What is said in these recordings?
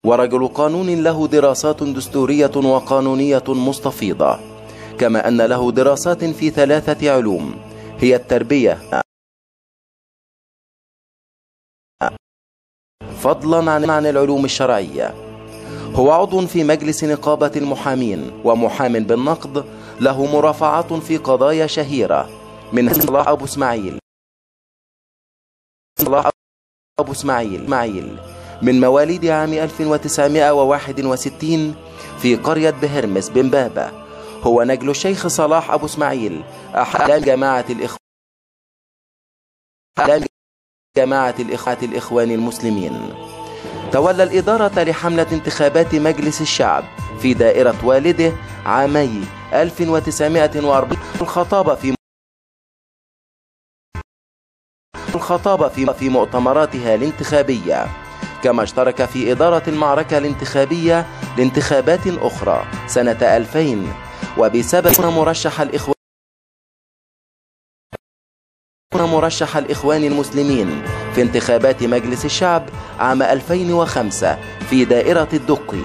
ورجل قانون له دراسات دستورية وقانونية مستفيضة، كما أن له دراسات في 3 علوم هي التربية، فضلا عن العلوم الشرعية. هو عضو في مجلس نقابة المحامين ومحام بالنقد، له مرافعات في قضايا شهيرة منها صلاح أبو إسماعيل من مواليد عام 1961 في قرية بهرمس بمبابة. هو نجل الشيخ صلاح أبو إسماعيل أحد جماعة الإخوان المسلمين. تولى الإدارة لحملة انتخابات مجلس الشعب في دائرة والده عامي 1940. الخطابة في مؤتمراتها الانتخابية، كما اشترك في إدارة المعركة الانتخابية لانتخابات أخرى سنة 2000. وبسبب مرشح الإخوان المسلمين في انتخابات مجلس الشعب عام 2005 في دائرة الدقي،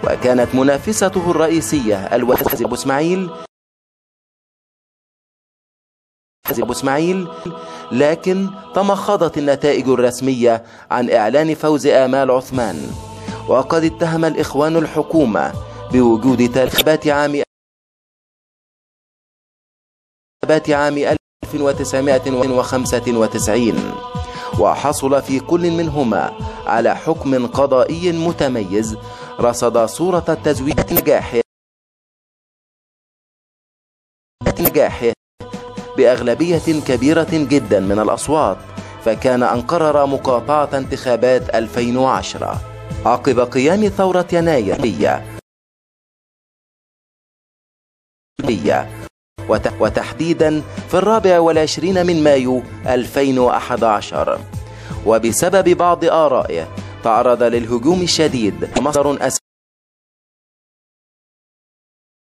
وكانت منافسته الرئيسية الوزير أبو إسماعيل، لكن تمخضت النتائج الرسمية عن إعلان فوز آمال عثمان. وقد اتهم الإخوان الحكومة بوجود انتخابات عام 1995، وحصل في كل منهما على حكم قضائي متميز رصد صورة التزوير نجاحه بأغلبية كبيرة جدا من الأصوات، فكان أن قرر مقاطعة انتخابات 2010 عقب قيام ثورة يناير وتحديدا في 24 من مايو 2011. وبسبب بعض آرائه تعرض للهجوم الشديد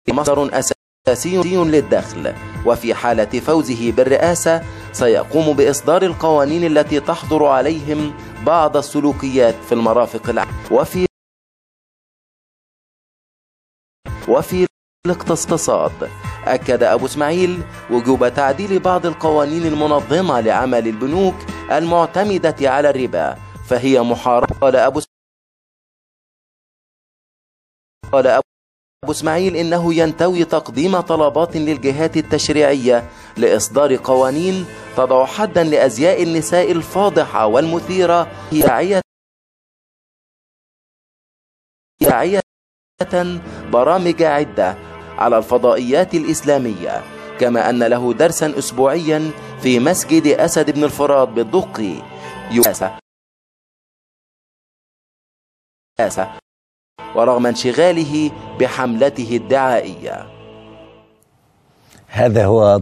مصدر أساسي للدخل، وفي حالة فوزه بالرئاسة سيقوم بإصدار القوانين التي تحظر عليهم بعض السلوكيات في المرافق العامة. وفي الاقتصاد أكد أبو إسماعيل وجوب تعديل بعض القوانين المنظمة لعمل البنوك المعتمدة على الربا، فهي محاربة. قال أبو إسماعيل إنه ينتوي تقديم طلبات للجهات التشريعية لإصدار قوانين تضع حدا لأزياء النساء الفاضحة والمثيرة داعية برامج عدة على الفضائيات الإسلامية، كما أن له درسا أسبوعيا في مسجد أسد بن الفرات بالدقي ورغم انشغاله بحملته الدعائية. هذا هو